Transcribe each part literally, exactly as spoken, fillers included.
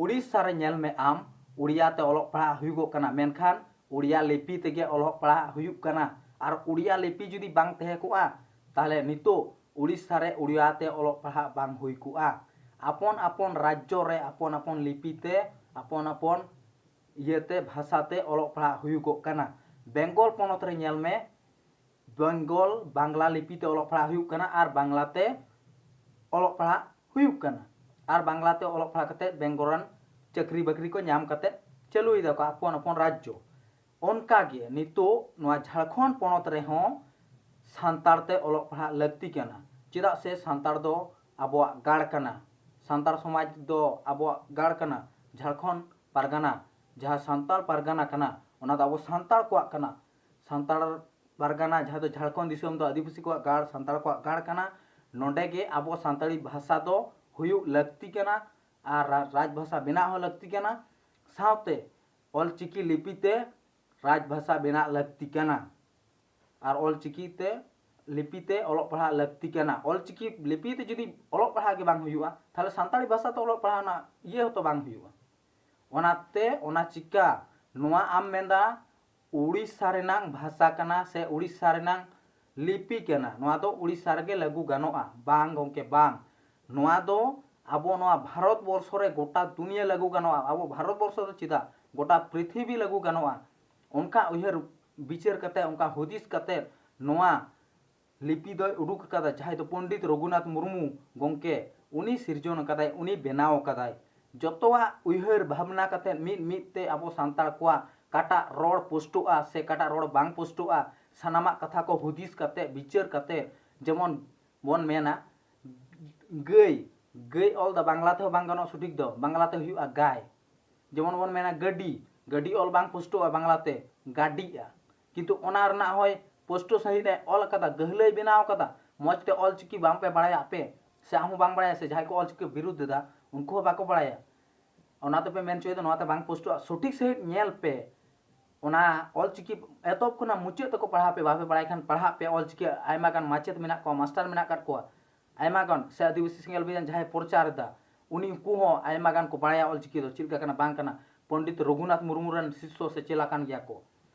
ᱩᱲᱤᱥᱥᱟ ᱨᱮ ᱧᱮᱞ ᱢᱮ ᱟᱢ, ᱩᱲᱤᱭᱟ ᱛᱮ ᱚᱞᱚᱜ ᱯᱟᱲᱦᱟᱜ ᱦᱩᱭᱩᱜᱚᱜ ᱠᱟᱱᱟ, ᱢᱮᱱᱠᱷᱟᱱ ᱩᱲᱤᱭᱟ ᱞᱤᱯᱤ ᱛᱮᱜᱮ ᱚᱞᱚᱜ ᱯᱟᱲᱦᱟᱜ ᱦᱩᱭᱩᱜ ᱠᱟᱱᱟ᱾ ᱟᱨ ᱩᱲᱤᱭᱟ ᱞᱤᱯᱤ ᱡᱩᱫᱤ ᱵᱟᱝ ᱛᱟᱦᱮᱸ ᱠᱚᱜᱼᱟ, ᱛᱟᱦᱚᱞᱮ ᱱᱤᱛᱚᱜ ᱩᱲᱤᱥᱥᱟ ᱨᱮ ᱩᱲᱤᱭᱟ ᱛᱮ ᱚᱞᱚᱜ ᱯᱟᱲᱦᱟᱜ ᱵᱟᱝ ᱦᱩᱭ ᱠᱚᱜᱼᱟ᱾ ᱟᱯᱚᱱ ᱟᱯᱚᱱ ᱨᱟᱡᱽᱡᱚ ᱨᱮ ᱟᱯᱚᱱ ᱟᱯᱚᱱ ᱞᱤᱯᱤ ᱛᱮ, ᱟᱯᱚᱱ ᱟᱯᱚᱱ ᱤᱭᱟᱹᱛᱮ, ᱵᱷᱟᱥᱟ ᱛᱮ ᱚᱞᱚᱜ ᱯᱟᱲᱦᱟᱜ ᱦᱩᱭᱩᱜᱚᱜ ᱠᱟᱱᱟ᱾ ᱵᱮᱝᱜᱚᱞ ᱯᱚᱱᱚᱛ ᱨᱮ ᱧᱮᱞ ᱢᱮ, ᱵᱮᱝᱜᱚᱞ ᱵᱟᱝᱞᱟ ᱞᱤᱯᱤ ᱛᱮ ᱚᱞᱚᱜ ᱯᱟᱲᱦᱟᱜ ᱦᱩᱭᱩᱜ ᱠᱟᱱᱟ ᱟᱨ ᱵᱟᱝᱞᱟ ᱛᱮ ᱚᱞᱚᱜ ᱯᱟᱲᱦᱟᱜ ᱦᱩᱭᱩᱜ ᱠᱟᱱᱟ᱾ ᱟᱨ ᱵᱟᱝᱞᱟ ᱛᱮ ᱚᱞᱚᱜ ᱯᱟᱲᱦᱟᱜ ᱠᱟᱛᱮ ᱵᱮᱝᱜᱚᱞ ᱨᱮᱱ ᱪᱟᱹᱠᱨᱤ ᱵᱟᱹᱠᱨᱤ ᱠᱚ ᱧᱟᱢ ᱠᱟᱛᱮ ᱪᱟᱹᱞᱩᱭ ᱫᱟᱠᱚ ᱟᱯᱚᱱ ᱟᱯᱚᱱ ᱨᱟᱡᱽᱡᱚ᱾ ᱚᱱᱠᱟ ᱜᱮ ᱱᱤᱛᱚᱜ ᱱᱚᱣᱟ ᱡᱷᱟᱲᱠᱷᱚᱸᱰ ᱯᱚᱱᱚᱛ ᱨᱮᱦᱚᱸ ᱥᱟᱱᱛᱟᱲ ᱛᱮ ᱚᱞᱚᱜ ᱯᱟᱲᱦᱟᱜ ᱞᱟᱹᱠᱛᱤ ᱠᱟᱱᱟ᱾ ᱪᱮᱫᱟᱜ ᱥᱮ ᱥᱟᱱᱛᱟᱲ ᱫᱚ ᱟᱵᱚᱣᱟᱜ ᱜᱟᱲ ᱠᱟᱱᱟ, ᱥᱟᱱᱛᱟᱲ ᱥᱚᱢᱟᱡᱽ ᱫᱚ ᱟᱵᱚᱣᱟᱜ ᱜᱟᱲ ᱠᱟᱱᱟ᱾ ᱡᱷᱟᱲᱠᱷᱚᱸᱰ ᱯᱟᱨᱜᱟᱱᱟ, ᱡᱟᱦᱟᱸ ᱥᱟᱱᱛᱟᱲ ᱯᱟᱨᱜᱟᱱᱟ ᱠᱟᱱᱟ, ᱚᱱᱟ ᱫᱚ ᱟᱵᱚ ᱥᱟᱱᱛᱟᱲ ᱠᱚᱣᱟᱜ ᱠᱟᱱᱟ᱾ ᱥᱟᱱᱛᱟᱲ ᱯᱟᱨᱜᱟᱱᱟ, ᱡᱟᱦᱟᱸ ᱫᱚ ᱡᱷᱟᱲᱠᱷᱚᱸᱰ ᱫᱤᱥᱚᱢ ᱫᱚ ᱟᱹᱫᱤᱵᱟᱹᱥᱤ ᱠᱚᱣᱟᱜ ᱜᱟᱲ, ᱥᱟᱱᱛᱟᱲ ᱠᱚᱣᱟᱜ ᱜᱟᱲ ᱠᱟᱱᱟ᱾ ᱱᱚᱰᱮ ᱜᱮ ᱟᱵᱚ ᱥᱟᱱᱛᱟᱲᱤ ᱵᱷᱟᱥᱟ ᱫᱚ ᱦᱩᱭᱩᱜ ᱞᱟᱹᱠᱛᱤ ᱠᱟᱱᱟ ᱟᱨ ᱨᱟ-, ᱨᱟᱡᱽ ᱵᱷᱟᱥᱟ ᱵᱮᱱᱟᱣ ᱦᱚᱸ ᱞᱟᱹᱠᱛᱤ ᱠᱟᱱᱟ᱾ ᱥᱟᱶᱛᱮ ᱚᱞᱪᱤᱠᱤ ᱞᱤᱯᱤ ᱛᱮ ᱨᱟᱡᱽ ᱵᱷᱟᱥᱟ ᱵᱮᱱᱟᱜ ᱞᱟᱹᱠᱛᱤ ᱠᱟᱱᱟ᱾ ᱟᱨ ᱚᱞᱪᱤᱠᱤ ᱛᱮ ᱞᱤᱯᱤ ᱛᱮ ᱚᱞᱚᱜ ᱯᱟᱲᱦᱟᱜ ᱞᱟᱹᱠᱛᱤ ᱠᱟᱱᱟ᱾ ᱚᱞᱪᱤᱠᱤ ᱞᱤᱯᱤ ᱛᱮ ᱡᱩᱫᱤ ᱚᱞᱚᱜ ᱯᱟᱲᱦᱟᱜ ᱜᱮ ᱵᱟᱝ ᱦᱩᱭᱩᱜᱼᱟ, ᱛᱟᱦᱚᱞᱮ ᱥᱟᱱᱛᱟᱲᱤ ᱵᱷᱟᱥᱟ ᱛᱮ ᱚᱞᱚᱜ ᱯᱟᱲᱦᱟᱣ ᱨᱮᱱᱟᱜ ᱤᱭᱟᱹ ᱦᱚᱸᱛᱚ ᱵᱟᱝ ᱦᱩᱭᱩᱜᱼᱟ᱾ ᱚᱱᱟᱛᱮ ᱚᱱᱟ ᱪᱤᱠᱟ ᱱᱚᱣᱟ ᱟᱢ ᱢᱮᱱᱫᱟ ᱩᱲᱤᱥᱥᱟ ᱨᱮᱱᱟᱝ ᱵᱷᱟᱥᱟ ᱠᱟᱱᱟ ᱥᱮ ᱩᱲᱤᱥᱥᱟ ᱨᱮᱱᱟᱝ ᱞᱤᱯᱤ ᱠᱟᱱᱟ, ᱱᱚᱣᱟ ᱫᱚ ᱩᱲᱤᱥᱥᱟ ᱨᱮᱜᱮ ᱞᱟᱹᱜᱩ ᱜᱟᱱᱚᱜᱼᱟ? ᱵᱟᱝ ᱜᱚᱢᱠᱮ, ᱵᱟᱝ᱾ ᱱᱚᱣᱟ ᱫᱚ ᱟᱵᱚ ᱱᱚᱣᱟ ᱵᱷᱟᱨᱚᱛ ᱵᱚᱨᱥᱚ ᱨᱮ ᱜᱚᱴᱟ ᱫᱩᱱᱤᱭᱟᱹ ᱞᱟᱹᱜᱩ ᱜᱟᱱᱚᱜᱼᱟ᱾ ᱟᱵᱚ ᱵᱷᱟᱨᱚᱛ ᱵᱚᱨᱥᱚ ᱫᱚ ᱪᱮᱫᱟᱜ, ᱜᱚᱴᱟ ᱯᱨᱤᱛᱷᱤᱵᱤ ᱞᱟᱹᱜᱩ ᱜᱟᱱᱚᱜᱼᱟ᱾ ᱚᱱᱠᱟ ᱩᱭᱦᱟᱹᱨ ᱵᱤᱪᱟᱹᱨ ᱠᱟᱛᱮ, ᱚᱱᱠᱟ ᱦᱩᱫᱤᱥ ᱠᱟᱛᱮ ᱱᱚᱣᱟ ᱞᱤᱯᱤ ᱫᱚᱭ ᱩᱰᱩᱠ ᱟᱠᱟᱫᱟ, ᱡᱟᱦᱟᱸᱭ ᱫᱚ ᱯᱚᱱᱰᱤᱛ ᱨᱚᱜᱷᱩᱱᱟᱛᱷ ᱢᱩᱨᱢᱩ ᱜᱚᱢᱠᱮ, ᱩᱱᱤ ᱥᱤᱨᱡᱚᱱ ᱟᱠᱟᱫᱟᱭ, ᱩᱱᱤ ᱵᱮᱱᱟᱣ ᱟᱠᱟᱫᱟᱭ᱾ ᱡᱚᱛᱚᱣᱟᱜ ᱩᱭᱦᱟᱹᱨ ᱵᱷᱟᱵᱽᱱᱟ ᱠᱟᱛᱮ ᱢᱤᱫ ᱢᱤᱫ ᱛᱮ ᱟᱵᱚ ᱥᱟᱱᱛᱟᱲ ᱠᱚᱣᱟᱜ ᱚᱠᱟᱴᱟᱜ ᱨᱚᱲ ᱯᱩᱥᱴᱟᱹᱜᱼᱟ ᱥᱮ ᱚᱠᱟᱴᱟᱜ ᱨᱚᱲ ᱵᱟᱝ ᱯᱩᱥᱴᱟᱹᱜᱼᱟ, ᱥᱟᱱᱟᱢᱟᱜ ᱠᱟᱛᱷᱟ ᱠᱚ ᱦᱩᱫᱤᱥ ᱠᱟᱛᱮ, ᱵᱤᱪᱟᱹᱨ ᱠᱟᱛᱮ, ᱡᱮᱢᱚᱱ ᱵᱚᱱ ᱢᱮᱱᱟ ᱜᱟᱹᱭ, ᱜᱟᱹᱭ ᱚᱞ ᱫᱚ ᱵᱟᱝᱞᱟ ᱛᱮᱦᱚᱸ ᱵᱟᱝ ᱜᱟᱱᱚᱜᱼᱟ ᱥᱚᱴᱷᱤᱠ ᱫᱚ, ᱵᱟᱝᱞᱟ ᱛᱮ ᱦᱩᱭᱩᱜᱼᱟ ᱜᱟᱭ᱾ ᱡᱮᱢᱚᱱ ᱵᱚᱱ ᱢᱮᱱᱟ ᱜᱟᱹᱰᱤ, ᱜᱟᱹᱰᱤ ᱚᱞ ᱵᱟᱝ ᱯᱩᱥᱴᱟᱹᱜᱼᱟ ᱵᱟᱝᱞᱟ ᱛᱮ, ᱜᱟᱹᱰᱤᱜᱼᱟ᱾ ᱠᱤᱱᱛᱩ ᱚᱱᱟ ᱨᱮᱱᱟᱜ ᱦᱚᱸᱭ ᱯᱩᱥᱴᱟᱹ ᱥᱟᱺᱦᱤᱡ ᱮ ᱚᱞ ᱟᱠᱟᱫᱟ, ᱜᱟᱹᱦᱞᱟᱹᱭ ᱵᱮᱱᱟᱣ ᱟᱠᱟᱫᱟ, ᱢᱚᱡᱽ ᱛᱮ ᱚᱞ ᱪᱤᱠᱤ ᱵᱟᱝ ᱯᱮ ᱵᱟᱲᱟᱭᱟ ᱟᱯᱮ, ᱥᱮ ᱟᱢ ᱦᱚᱸ ᱵᱟᱝ ᱵᱟᱲᱟᱭᱟ, ᱥᱮ ᱡᱟᱦᱟᱸᱭ ᱠᱚ ᱚᱞ ᱪᱤᱠᱤ ᱵᱤᱨᱩᱫᱷ ᱮᱫᱟ ᱩᱱᱠᱩ ᱦᱚᱸ ᱵᱟᱠᱚ ᱵᱟᱲᱟᱭᱟ᱾ ᱚᱱᱟ ᱛᱮᱯᱮ ᱢᱮᱱ ᱦᱚᱪᱚᱭᱮᱫᱟ ᱱᱚᱣᱟ ᱛᱮ ᱵᱟᱝ ᱯᱩᱥᱴᱟᱹᱜᱼᱟ᱾ ᱥᱚᱴᱷᱤᱠ ᱥᱟᱺᱦᱤᱡ ᱧᱮᱞ ᱯᱮ, ᱚᱱᱟ ᱚᱞ ᱪᱤᱠᱤ ᱮᱛᱚᱦᱚᱵ ᱠᱷᱚᱱᱟᱜ ᱢᱩᱪᱟᱹᱫ ᱛᱮᱠᱚ ᱯᱟᱲᱦᱟᱣ ᱯᱮ, ᱵᱟᱯᱮ ᱵᱟᱲᱟᱭ ᱠᱷᱟᱱ ᱯᱟᱲᱦᱟᱜ ᱯᱮ ᱚᱞ ᱪᱤᱠᱤ᱾ ᱟᱭᱢᱟ ᱜᱟᱱ ᱢᱟᱪᱮᱫ ᱢᱮᱱᱟᱜ ᱠᱚᱣᱟ, ᱢᱟᱥᱴᱟᱨ ᱢᱮᱱᱟᱜ ᱟᱠᱟᱫ ᱠᱚᱣᱟ, ᱟᱭᱢᱟ ᱜᱟᱱ ᱥᱮ ᱟᱹᱫᱤᱵᱟᱹᱥᱤ ᱥᱮᱸᱜᱮᱞ ᱚᱵᱷᱤᱡᱟᱱ ᱡᱟᱦᱟᱸᱭ ᱯᱨᱚᱪᱟᱨ ᱮᱫᱟ, ᱩᱱᱤ ᱩᱱᱠᱩ ᱦᱚᱸ ᱟᱭᱢᱟ ᱜᱟᱱ ᱠᱚ ᱵᱟᱲᱟᱭᱟ ᱚᱞᱪᱤᱠᱤ ᱫᱚ ᱪᱮᱫ ᱞᱮᱠᱟ ᱠᱟᱱᱟ ᱵᱟᱝ ᱠᱟᱱᱟ᱾ ᱯᱚᱱᱰᱤᱛ ᱨᱚᱜᱷᱩᱱᱟᱛᱷ ᱢᱩᱨᱢᱩ ᱨᱮᱱ ᱥᱤᱥᱥᱚ ᱥᱮ ᱪᱮᱞᱟ ᱠᱟᱱ ᱜᱮᱭᱟ ᱠᱚ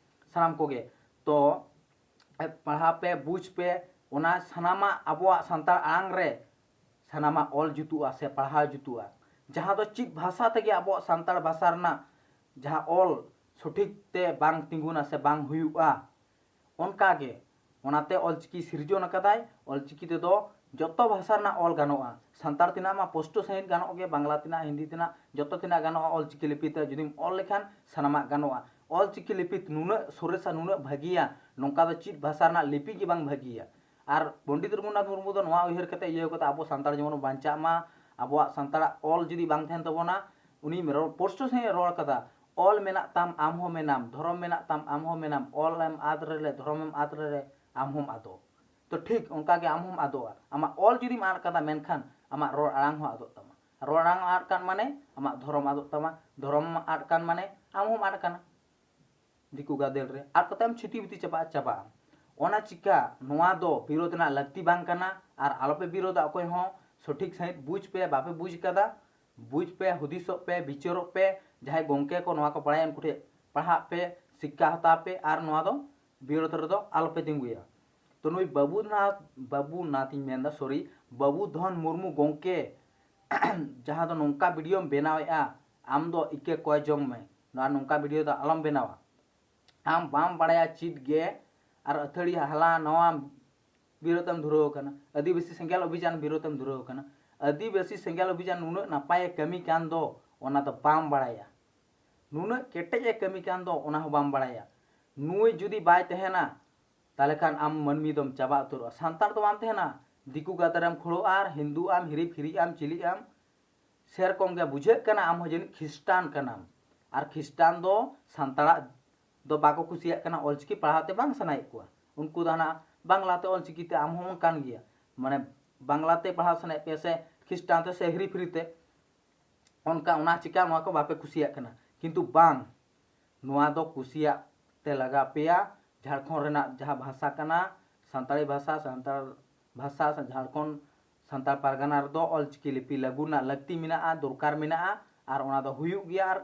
ᱥᱟᱱᱟᱢ ᱠᱚᱜᱮ᱾ ᱛᱚ ᱯᱟᱲᱦᱟᱣ ᱯᱮ, ᱵᱩᱡᱽ ᱯᱮ, ᱚᱱᱟ ᱥᱟᱱᱟᱢᱟᱜ ᱟᱵᱚᱣᱟᱜ ᱥᱟᱱᱛᱟᱲ ᱟᱲᱟᱝ ᱨᱮ ᱥᱟᱱᱟᱢᱟᱜ ᱚᱞ ᱡᱩᱛᱩᱜᱼᱟ ᱥᱮ ᱯᱟᱲᱦᱟᱣ ᱡᱩᱛᱩᱜᱼᱟ᱾ ᱡᱟᱦᱟᱸ ᱫᱚ ᱪᱮᱫ ᱵᱷᱟᱥᱟ ᱛᱮᱜᱮ ᱟᱵᱚᱣᱟᱜ ᱥᱟᱱᱛᱟᱲ ᱵᱷᱟᱥᱟ ᱨᱮᱱᱟᱜ ᱡᱟᱦᱟᱸ ᱚᱞ ᱥᱚᱴᱷᱤᱠ ᱛᱮ ᱵᱟᱝ ᱛᱤᱸᱜᱩᱱᱟ ᱥᱮ ᱵᱟᱝ ᱦᱩᱭᱩᱜᱼᱟ, ᱚᱱᱠᱟ ᱜᱮ ᱚᱱᱟᱛᱮ ᱚᱞᱪᱤᱠᱤ ᱥᱤᱨᱡᱚᱱ ᱟᱠᱟᱫᱟᱭ᱾ ᱚᱞᱪᱤᱠᱤ ᱛᱮᱫᱚ ᱡᱚᱛᱚ ᱵᱷᱟᱥᱟ ᱨᱮᱱᱟᱜ ᱚᱞ ᱜᱟᱱᱚᱜᱼᱟ᱾ ᱥᱟᱱᱛᱟᱲ ᱛᱮᱱᱟᱜ ᱢᱟ ᱯᱳᱥᱴᱚ ᱥᱟᱺᱦᱤᱡ ᱜᱟᱱᱚᱜ ᱜᱮ, ᱵᱟᱝᱞᱟ ᱛᱮᱱᱟᱜ, ᱦᱤᱱᱫᱤ ᱛᱮᱱᱟᱜ, ᱡᱚᱛᱚ ᱛᱮᱱᱟᱜ ᱜᱟᱱᱚᱜᱼᱟ᱾ ᱚᱞᱪᱤᱠᱤ ᱞᱤᱯᱤ ᱛᱮ ᱡᱩᱫᱤᱢ ᱚᱞ ᱞᱮᱠᱷᱟᱱ ᱥᱟᱱᱟᱢᱟᱜ ᱜᱟᱱᱚᱜᱼᱟ᱾ ᱚᱞᱪᱤᱠᱤ ᱞᱤᱯᱤ ᱱᱩᱱᱟᱹᱜ ᱥᱚᱨᱮᱥᱟ, ᱱᱩᱱᱟᱹᱜ ᱵᱷᱟᱹᱜᱤᱭᱟ, ᱱᱚᱝᱠᱟ ᱫᱚ ᱪᱮᱫ ᱵᱷᱟᱥᱟ ᱨᱮᱱᱟᱜ ᱞᱤᱯᱤ ᱜᱮ ᱵᱟᱝ ᱵᱷᱟᱹᱜᱤᱭᱟ᱾ ᱟᱨ ᱯᱚᱱᱰᱤᱛ ᱨᱚᱜᱷᱩᱱᱟᱛᱷ ᱢᱩᱨᱢᱩ ᱫᱚ ᱱᱚᱣᱟ ᱩᱭᱦᱟᱹᱨ ᱠᱟᱛᱮ ᱤᱭᱟᱹ ᱠᱟᱫᱟ, ᱟᱵᱚ ᱥᱟᱱᱛᱟᱲ ᱡᱮᱢᱚᱱ ᱵᱚᱱ ᱵᱟᱧᱪᱟᱜ ᱢᱟ, ᱟᱵᱚᱣᱟᱜ ᱥᱟᱱᱛᱟᱲᱟᱜ ᱚᱞ ᱡᱩᱫᱤ ᱵᱟᱝ ᱛᱟᱦᱮᱱ ᱛᱟᱵᱚᱱᱟ, ᱩᱱᱤ ᱨᱚᱲ ᱯᱳᱥᱴᱚ ᱥᱟᱺᱦᱤᱡ ᱮ ᱨᱚᱲ ᱠᱟᱫᱟ, "ᱚᱞ ᱢᱮᱱᱟᱜ ᱛᱟᱢ ᱟᱢ ᱦᱚᱸ ᱢᱮᱱᱟᱢ, ᱫᱷᱚᱨᱚᱢ ᱢᱮᱱᱟᱜ ᱛᱟᱢ ᱟᱢ ᱦᱚᱸ ᱢᱮᱱᱟᱢ, ᱚᱞ ᱮᱢ ᱟᱫ ᱨᱮᱞᱮ, ᱫᱷᱚᱨᱚᱢ ᱮᱢ ᱟᱫ ᱨᱮᱞᱮ ᱟᱢ ᱦᱚᱸᱢ ᱟᱫᱚᱜ᱾" ᱛᱚ ᱴᱷᱤᱠ ᱚᱱᱠᱟ ᱜᱮ ᱟᱢ ᱦᱚᱸᱢ ᱟᱫᱚᱜᱼᱟ᱾ ᱟᱢᱟᱜ ᱚᱞ ᱡᱩᱫᱤᱢ ᱟᱫ ᱠᱟᱫᱟ, ᱢᱮᱱᱠᱷᱟᱱ ᱟᱢᱟᱜ ᱨᱚᱲ ᱟᱲᱟᱝ ᱦᱚᱸ ᱟᱫᱚᱜ ᱛᱟᱢᱟ᱾ ᱨᱚᱲ ᱟᱲᱟᱝ ᱟᱫ ᱠᱟᱱ ᱢᱟᱱᱮ ᱟᱢᱟᱜ ᱫᱷᱚᱨᱚᱢ ᱟᱫᱚᱜ ᱛᱟᱢᱟ, ᱫᱷᱚᱨᱚᱢ ᱟᱫ ᱠᱟᱱ ᱢᱟᱱᱮ ᱟᱢ ᱦᱚᱸᱢ ᱟᱫ ᱠᱟᱱᱟ᱾ ᱫᱤᱠᱩ ᱜᱟᱫᱮᱞ ᱨᱮ ᱟᱫ ᱠᱟᱛᱮᱢ ᱪᱷᱤᱛᱤ ᱵᱤᱛᱤ ᱪᱟᱵᱟᱜᱼᱟ, ᱪᱟᱵᱟᱜᱼᱟ᱾ ᱚᱱᱟ ᱪᱤᱠᱟ ᱱᱚᱣᱟ ᱫᱚ ᱵᱤᱨᱳᱫᱷ ᱨᱮᱱᱟᱜ ᱞᱟᱹᱠᱛᱤ ᱵᱟᱝ ᱠᱟᱱᱟ᱾ ᱟᱨ ᱟᱞᱚᱯᱮ ᱵᱤᱨᱳᱫᱷᱟ ᱚᱠᱚᱭ ᱦᱚᱸ᱾ ᱥᱚᱴᱷᱤᱠ ᱥᱟᱺᱦᱤᱡ ᱵᱩᱡᱽ ᱯᱮ, ᱵᱟᱯᱮ ᱵᱩᱡᱽ ᱠᱟᱫᱟ, ᱵᱩᱡᱽ ᱯᱮ, ᱦᱩᱫᱤᱥᱚᱜ ᱯᱮ, ᱵᱤᱪᱟᱹᱨᱚᱜ ᱯᱮ᱾ ᱡᱟᱦᱟᱸᱭ ᱜᱚᱢᱠᱮ ᱠᱚ ᱱᱚᱣᱟ ᱠᱚ ᱵᱟᱲᱟᱭᱟ ᱩᱱᱠᱩ ᱴᱷᱮᱱ ᱯᱟᱲᱦᱟᱜ ᱯᱮ, ᱥᱤᱠᱠᱷᱟ ᱦᱟᱛᱟᱣ ᱯᱮ, ᱟᱨ ᱱᱚᱣᱟ ᱫᱚ ᱵᱤᱨᱳᱫᱷ ᱨᱮᱫᱚ ᱟᱞᱚᱯᱮ ᱛᱤᱸᱜᱩᱭᱟ᱾ ᱛᱚ ᱱᱩᱭ ᱵᱟᱹᱵᱩᱱᱟᱛᱷ, ᱵᱟᱹᱵᱩᱱᱟᱛᱷ ᱤᱧ ᱢᱮᱱᱫᱟ, ᱥᱚᱨᱤ, ᱵᱟᱹᱵᱩ ᱫᱷᱚᱱ ᱢᱩᱨᱢᱩ ᱜᱚᱢᱠᱮ ᱡᱟᱦᱟᱸ ᱫᱚ ᱱᱚᱝᱠᱟ ᱵᱷᱤᱰᱤᱭᱳᱢ ᱵᱮᱱᱟᱣᱮᱫᱼᱟ, ᱟᱢ ᱫᱚ ᱤᱠᱟᱹ ᱠᱚᱭ ᱡᱚᱝ ᱢᱮ, ᱱᱚᱣᱟ ᱱᱚᱝᱠᱟ ᱵᱷᱤᱰᱤᱭᱳ ᱫᱚ ᱟᱞᱚᱢ ᱵᱮᱱᱟᱣᱟ᱾ ᱟᱢ ᱵᱟᱢ ᱵᱟᱲᱟᱭᱟ ᱪᱮᱫ ᱜᱮ, ᱟᱨ ᱟᱹᱛᱷᱟᱹᱲᱤ ᱦᱟᱦᱞᱟ ᱱᱚᱣᱟ ᱵᱤᱨᱳᱫᱷ ᱮᱢ ᱫᱷᱩᱨᱟᱹᱣ ᱟᱠᱟᱱᱟ, ᱟᱹᱫᱤᱵᱟᱹᱥᱤ ᱥᱮᱸᱜᱮᱞ ᱚᱵᱷᱤᱡᱟᱱ ᱵᱤᱨᱳᱫᱷ ᱮᱢ ᱫᱷᱩᱨᱟᱹᱣ ᱟᱠᱟᱱᱟ᱾ ᱟᱹᱫᱤᱵᱟᱹᱥᱤ ᱥᱮᱸᱜᱮᱞ ᱚᱵᱷᱤᱡᱟᱱ ᱱᱩᱱᱟᱹᱜ ᱱᱟᱯᱟᱭᱮ ᱠᱟᱹᱢᱤ ᱠᱟᱱ ᱫᱚ, ᱚᱱᱟ ᱫᱚ ᱵᱟᱢ ᱵᱟᱲᱟᱭᱟ᱾ ᱱᱩᱱᱟᱹᱜ ᱠᱮᱴᱮᱡ ᱮ ᱠᱟᱹᱢᱤ ᱠᱟᱱ ᱫᱚ, ᱚᱱᱟ ᱦᱚᱸ ᱵᱟᱢ ᱵᱟᱲᱟᱭᱟ᱾ ᱱᱩᱭ ᱡᱩᱫᱤ ᱵᱟᱭ ᱛᱟᱦᱮᱱᱟ, ᱛᱟᱦᱚᱞᱮ ᱠᱷᱟᱱ ᱟᱢ ᱢᱟᱹᱱᱢᱤ ᱫᱚᱢ ᱪᱟᱵᱟ ᱩᱛᱟᱹᱨᱚᱜᱼᱟ᱾ ᱥᱟᱱᱛᱟᱲ ᱫᱚ ᱵᱟᱢ ᱛᱟᱦᱮᱱᱟ, ᱫᱤᱠᱩ ᱜᱟᱫᱮᱞ ᱨᱮᱢ ᱠᱷᱩᱲᱟᱹᱜᱼᱟ, ᱟᱨ ᱦᱤᱱᱫᱩ ᱟᱢ, ᱦᱤᱨᱤᱯ ᱦᱤᱨᱤᱡ ᱟᱢ, ᱪᱤᱞᱤᱜ ᱟᱢ, ᱥᱮᱨᱚᱠᱚᱢ ᱜᱮ ᱵᱩᱡᱷᱟᱹᱜ ᱠᱟᱱᱟ ᱟᱢ ᱦᱚᱸ ᱡᱟᱹᱱᱤᱡ ᱠᱷᱨᱤᱥᱴᱟᱱ ᱠᱟᱱᱟᱢ᱾ ᱟᱨ ᱠᱷᱨᱤᱥᱴᱟᱱ ᱫᱚ ᱥᱟᱱᱛᱟᱲᱟᱜ ᱫᱚ ᱵᱟᱠᱚ ᱠᱩᱥᱤᱭᱟᱜ ᱠᱟᱱᱟ, ᱚᱞᱪᱤᱠᱤ ᱯᱟᱲᱦᱟᱣ ᱛᱮ ᱵᱟᱝ ᱥᱟᱱᱟᱭᱮᱫ ᱠᱚᱣᱟ᱾ ᱩᱱᱠᱩ ᱫᱚ ᱦᱟᱱᱟ ᱵᱟᱝᱞᱟ ᱛᱮ ᱚᱞᱪᱤᱠᱤ ᱛᱮ, ᱟᱢ ᱦᱚᱸ ᱚᱱᱠᱟᱱ ᱜᱮᱭᱟ, ᱢᱟᱱᱮ ᱵᱟᱝᱞᱟ ᱛᱮ ᱯᱟᱲᱦᱟᱣ ᱥᱟᱱᱟᱭᱮᱫ ᱯᱮᱭᱟ ᱥᱮ ᱠᱷᱨᱤᱥᱴᱟᱱ ᱛᱮ ᱥᱮ ᱦᱤᱨᱤ ᱯᱷᱤᱨᱤ ᱛᱮ, ᱚᱱᱠᱟ ᱚᱱᱟ ᱪᱤᱠᱟ ᱱᱚᱣᱟ ᱠᱚ ᱵᱟᱯᱮ ᱠᱩᱥᱤᱭᱟᱜ ᱠᱟᱱᱟ? ᱠᱤᱱᱛᱩ ᱵᱟᱝ, ᱱᱚᱣᱟ ᱫᱚ ᱠᱩᱥᱤᱭᱟᱜ ᱛᱮ ᱞᱟᱜᱟᱣ ᱯᱮᱭᱟ᱾ ᱡᱷᱟᱲᱠᱷᱚᱸᱰ ᱨᱮᱱᱟᱜ ᱡᱟᱦᱟᱸ ᱵᱷᱟᱥᱟ ᱠᱟᱱᱟ, ᱥᱟᱱᱛᱟᱲᱤ ᱵᱷᱟᱥᱟ, ᱥᱟᱱᱛᱟᱲ ᱵᱷᱟᱥᱟ, ᱥᱮ ᱡᱷᱟᱲᱠᱷᱚᱸᱰ ᱥᱟᱱᱛᱟᱲ ᱯᱟᱨᱜᱟᱱᱟ ᱨᱮᱫᱚ ᱚᱞᱪᱤᱠᱤ ᱞᱤᱯᱤ ᱞᱟᱹᱜᱩ ᱨᱮᱱᱟᱜ ᱞᱟᱹᱠᱛᱤ ᱢᱮᱱᱟᱜᱼᱟ, ᱫᱚᱨᱠᱟᱨ ᱢᱮᱱᱟᱜᱼᱟ, ᱟᱨ ᱚᱱᱟ ᱫᱚ ᱦᱩᱭᱩᱜ ᱜᱮᱭᱟ ᱟᱨ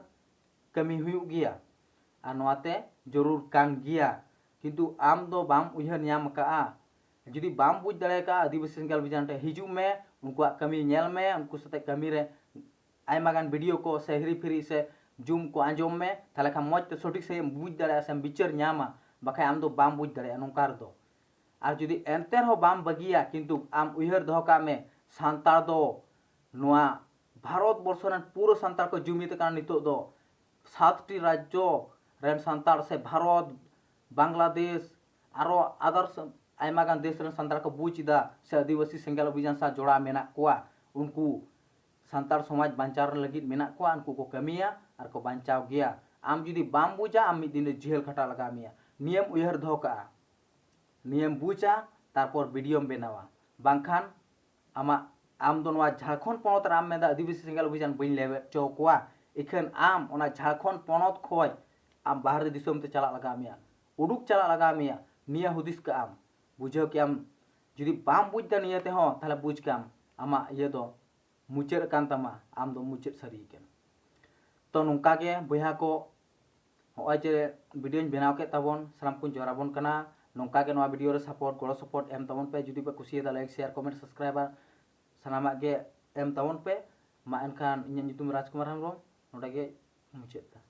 ᱠᱟᱹᱢᱤ ᱦᱩᱭᱩᱜ ᱜᱮᱭᱟ, ᱟᱨ ᱱᱚᱣᱟᱛᱮ ᱡᱟᱹᱨᱩᱲ ᱠᱟᱱ ᱜᱮᱭᱟ᱾ ᱠᱤᱱᱛᱩ ᱟᱢ ᱫᱚ ᱵᱟᱢ ᱩᱭᱦᱟᱹᱨ ᱧᱟᱢ ᱟᱠᱟᱫᱼᱟ᱾ ᱡᱩᱫᱤ ᱵᱟᱢ ᱵᱩᱡᱽ ᱫᱟᱲᱮ ᱟᱠᱟᱫᱼᱟ, ᱟᱹᱫᱤᱵᱟᱹᱥᱤ ᱥᱮᱸᱜᱮᱞ ᱚᱵᱷᱤᱡᱟᱱ ᱴᱷᱮᱱ ᱦᱤᱡᱩᱜ ᱢᱮ, ᱩᱱᱠᱩᱣᱟᱜ ᱠᱟᱹᱢᱤ ᱧᱮᱞ ᱢᱮ, ᱩᱱᱠᱩ ᱥᱟᱛᱮ ᱠᱟᱹᱢᱤ ᱨᱮ ᱟᱭᱢᱟ ᱜᱟᱱ ᱵᱷᱤᱰᱤᱭᱳ ᱠᱚ ᱥᱮ ᱦᱤᱨᱤ ᱯᱷᱤᱨᱤ ᱥᱮ ᱡᱩᱢ ᱠᱚ ᱟᱸᱡᱚᱢ ᱢᱮ, ᱛᱟᱦᱚᱞᱮ ᱠᱷᱟᱱ ᱢᱚᱡᱽ ᱛᱮ ᱥᱚᱴᱷᱤᱠ ᱥᱟᱺᱦᱤᱡ ᱮᱢ ᱵᱩᱡᱽ ᱫᱟᱲᱮᱭᱟᱜᱼᱟ ᱥᱮᱢ ᱵᱤᱪᱟᱹᱨ ᱧᱟᱢᱟ, ᱵᱟᱠᱷᱟᱡ ᱟᱢ ᱫᱚ ᱵᱟᱢ ᱵᱩᱡᱽ ᱫᱟᱲᱮᱭᱟᱜᱼᱟ ᱱᱚᱝᱠᱟ ᱨᱮᱫᱚ᱾ ᱟᱨ ᱡᱩᱫᱤ ᱮᱱᱛᱮ ᱨᱮᱦᱚᱸ ᱵᱟᱢ ᱵᱟᱹᱜᱤᱭᱟ, ᱠᱤᱱᱛᱩ ᱟᱢ ᱩᱭᱦᱟᱹᱨ ᱫᱚᱦᱚ ᱠᱟᱜ ᱢᱮ, ᱥᱟᱱᱛᱟᱲ ᱫᱚ ᱱᱚᱣᱟ ᱵᱷᱟᱨᱚᱛ ᱵᱚᱨᱥᱚ ᱨᱮᱱ ᱯᱩᱨᱟᱹ ᱥᱟᱱᱛᱟᱲ ᱠᱚ ᱡᱩᱢᱤᱫ ᱟᱠᱟᱱᱟ ᱱᱤᱛᱚᱜ ᱫᱚ᱾ ᱥᱟᱛᱴᱤ ᱨᱟᱡᱽᱡᱚ ᱨᱮᱱ ᱥᱟᱱᱛᱟᱲ ᱥᱮ ᱵᱷᱟᱨᱚᱛ, ᱵᱟᱝᱞᱟᱫᱮᱥ, ᱟᱨᱚ others ᱟᱭᱢᱟ ᱜᱟᱱ ᱫᱮᱥ ᱨᱮᱱ ᱥᱟᱱᱛᱟᱲ ᱠᱚ ᱵᱩᱡᱽ ᱮᱫᱟ ᱥᱮ ᱟᱹᱫᱤᱵᱟᱹᱥᱤ ᱥᱮᱸᱜᱮᱞ ᱚᱵᱷᱤᱡᱟᱱ ᱥᱟᱶ ᱡᱚᱲᱟᱣ ᱢᱮᱱᱟᱜ ᱠᱚᱣᱟ᱾ ᱩᱱᱠᱩ ᱥᱟᱱᱛᱟᱲ ᱥᱚᱢᱟᱡᱽ ᱵᱟᱧᱪᱟᱣ ᱞᱟᱹᱜᱤᱫ ᱢᱮᱱᱟᱜ ᱠᱚᱣᱟ, ᱩᱱᱠᱩ ᱠᱚ ᱠᱟᱹᱢᱤᱭᱟ ᱟᱨ ᱠᱚ ᱵᱟᱧᱪᱟᱣ ᱜᱮᱭᱟ᱾ ᱟᱢ ᱡᱩᱫᱤ ᱵᱟᱢ ᱵᱩᱡᱟ, ᱟᱢ ᱢᱤᱫ ᱫᱤᱱ ᱫᱚ ᱡᱤᱦᱟᱹᱞ ᱠᱷᱟᱴᱟᱜ ᱞᱟᱜᱟᱣ ᱢᱮᱭᱟ᱾ ᱱᱤᱭᱟᱹᱢ ᱩᱭᱦᱟᱹᱨ ᱫᱚᱦᱚ ᱠᱟᱜᱼᱟ, ᱱᱤᱭᱟᱹᱢ ᱵᱩᱡᱟ, ᱛᱟᱨᱯᱚᱨ ᱵᱷᱤᱰᱤᱭᱳᱢ ᱵᱮᱱᱟᱣᱟ, ᱵᱟᱝᱠᱷᱟᱱ ᱟᱢᱟᱜ, ᱟᱢ ᱫᱚ ᱱᱚᱣᱟ ᱡᱷᱟᱲᱠᱷᱚᱸᱰ ᱯᱚᱱᱚᱛ ᱨᱮ ᱟᱢ ᱢᱮᱱᱫᱟ ᱟᱹᱫᱤᱵᱟᱹᱥᱤ ᱥᱮᱸᱜᱮᱞ ᱚᱵᱷᱤᱡᱟᱱ ᱵᱟᱹᱧ ᱞᱮᱵᱮᱫ ᱦᱚᱪᱚ ᱠᱚᱣᱟ, ᱤᱠᱷᱟᱹᱱ ᱟᱢ ᱚᱱᱟ ᱡᱷᱟᱲᱠᱷᱚᱸᱰ ᱯᱚᱱᱚᱛ ᱠᱷᱚᱡ ᱟᱢ ᱵᱟᱦᱨᱮ ᱫᱤᱥᱚᱢ ᱛᱮ ᱪᱟᱞᱟᱜ ᱞᱟᱜᱟᱣ ᱢᱮᱭᱟ, ᱩᱰᱩᱠ ᱪᱟᱞᱟᱜ ᱞᱟᱜᱟᱣ ᱢᱮᱭᱟ᱾ ᱱᱤᱭᱟᱹ ᱦᱩᱫᱤᱥ ᱠᱟᱜ ᱟᱢ, ᱵᱩᱡᱷᱟᱹᱣ ᱠᱮᱜ ᱟᱢ᱾ ᱡᱩᱫᱤ ᱵᱟᱢ ᱵᱩᱡᱽ ᱫᱟ ᱱᱤᱭᱟᱹ ᱛᱮᱦᱚᱸ, ᱛᱟᱦᱞᱮ ᱵᱩᱡᱽ ᱠᱟᱜ ᱟᱢ, ᱟᱢᱟᱜ ᱤᱭᱟᱹ ᱫᱚ ᱢᱩᱪᱟᱹᱫ ᱟᱠᱟᱱ ᱛᱟᱢᱟ, ᱟᱢ ᱫᱚ ᱢᱩᱪᱟᱹᱫ ᱥᱟᱹᱨᱤ ᱟᱠᱟᱱᱟ᱾ ᱛᱚ ᱱᱚᱝᱠᱟ ᱜᱮ ᱵᱚᱭᱦᱟ ᱠᱚ, ᱦᱚᱸᱜᱼᱚᱭ ᱡᱮ ᱵᱷᱤᱰᱤᱭᱳᱧ ᱵᱮᱱᱟᱣ ᱠᱮᱫ ᱛᱟᱵᱚᱱ, ᱥᱟᱱᱟᱢ ᱠᱚᱧ ᱡᱚᱦᱟᱨ ᱟᱵᱚᱱ ᱠᱟᱱᱟ᱾ ᱱᱚᱝᱠᱟ ᱜᱮ ᱱᱚᱣᱟ ᱵᱷᱤᱰᱤᱭᱳ ᱨᱮ ᱥᱟᱯᱳᱨᱴ, ᱜᱚᱲᱚ ᱥᱚᱯᱳᱨᱴ ᱮᱢ ᱛᱟᱵᱚᱱ ᱯᱮ᱾ ᱡᱩᱫᱤ ᱯᱮ ᱠᱩᱥᱤᱭᱟᱫᱟ, ᱞᱟᱭᱤᱠ, ᱥᱮᱭᱟᱨ, ᱠᱚᱢᱮᱱᱴ, ᱥᱟᱵᱥᱠᱨᱟᱭᱵᱟᱨ ᱥᱟᱱᱟᱢᱟᱜ ᱜᱮ ᱮᱢ ᱛᱟᱵᱚᱱ ᱯᱮ᱾ ᱢᱟ ᱮᱱᱠᱷᱟᱱ ᱤᱧᱟᱹᱜ ᱧᱩᱛᱩᱢ ᱨᱟᱡᱽᱠᱩᱢᱟᱨ ᱦᱮᱢᱵᱨᱚᱢ, ᱱᱚᱰᱮ ᱜᱮ ᱢᱩᱪᱟᱹᱫ ᱮᱫᱟ᱾